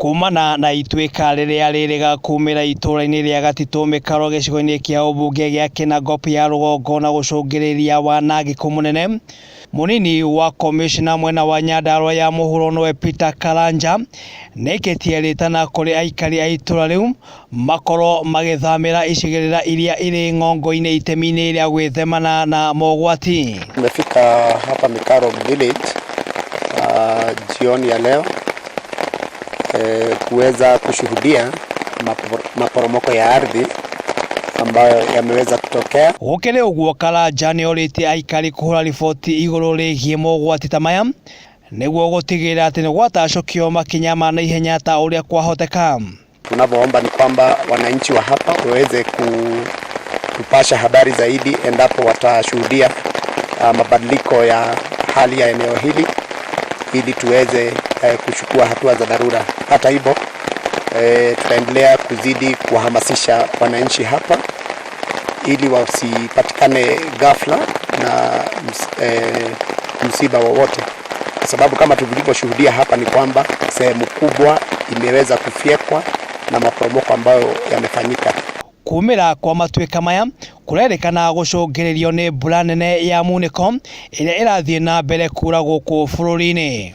Kumana na ituĩka rĩrĩa rĩrĩga kumĩra itũũra-inĩ rĩa Gatitũ Mĩkaro gĩcigo-inĩ kĩa ũmbunge gĩa Kinangop ya rũgongo na gũcũngĩrĩria wanangĩku mũnene. Mũnini wa komishona mwena wa Nyandarua ya mũhuro nĩwe Peter Karanja nĩaikĩtie rĩtana kũrĩ aikari a itũũra rĩu makorwo magĩthamĩra icigĩrĩra iria irĩ ng'ongo-inĩ itemi-inĩ rĩa gwĩthemana na mogwati. Tumefika hapa Mikaro village jioni ya leo kuweza kushuhudia maporomoko ya ardhi ambayo yameweza kutokea. Gũkĩrĩ ũguo, Karanja nĩorĩtie aikari kũhũra riboti igũrũ rĩgiĩ mogwati ta maya nĩguo gũtigĩrĩra atĩ nĩgwatacũkio makinya ma naihenya ta ũrĩa kwahoteka. Tunavyoomba ni kwamba wananchi wa hapa waweze kutupasha habari zaidi endapo watashuhudia mabadiliko ya hali ya eneo hili ili tuweze kuchukua hatua za dharura. Hata hivyo, tutaendelea kuzidi kuwahamasisha wananchi hapa ili wasipatikane ghafla na msiba wowote, kwa sababu kama tulivyoshuhudia hapa ni kwamba sehemu kubwa imeweza kufyekwa na maporomoko ambayo yamefanyika. Kumĩra kwa matuĩka maya kũrerĩkana gũcũngĩrĩrio nĩ mbura nene ya munĩko ĩrĩa ĩrathiĩ na mbere kura gũkũ bũrũri-inĩ.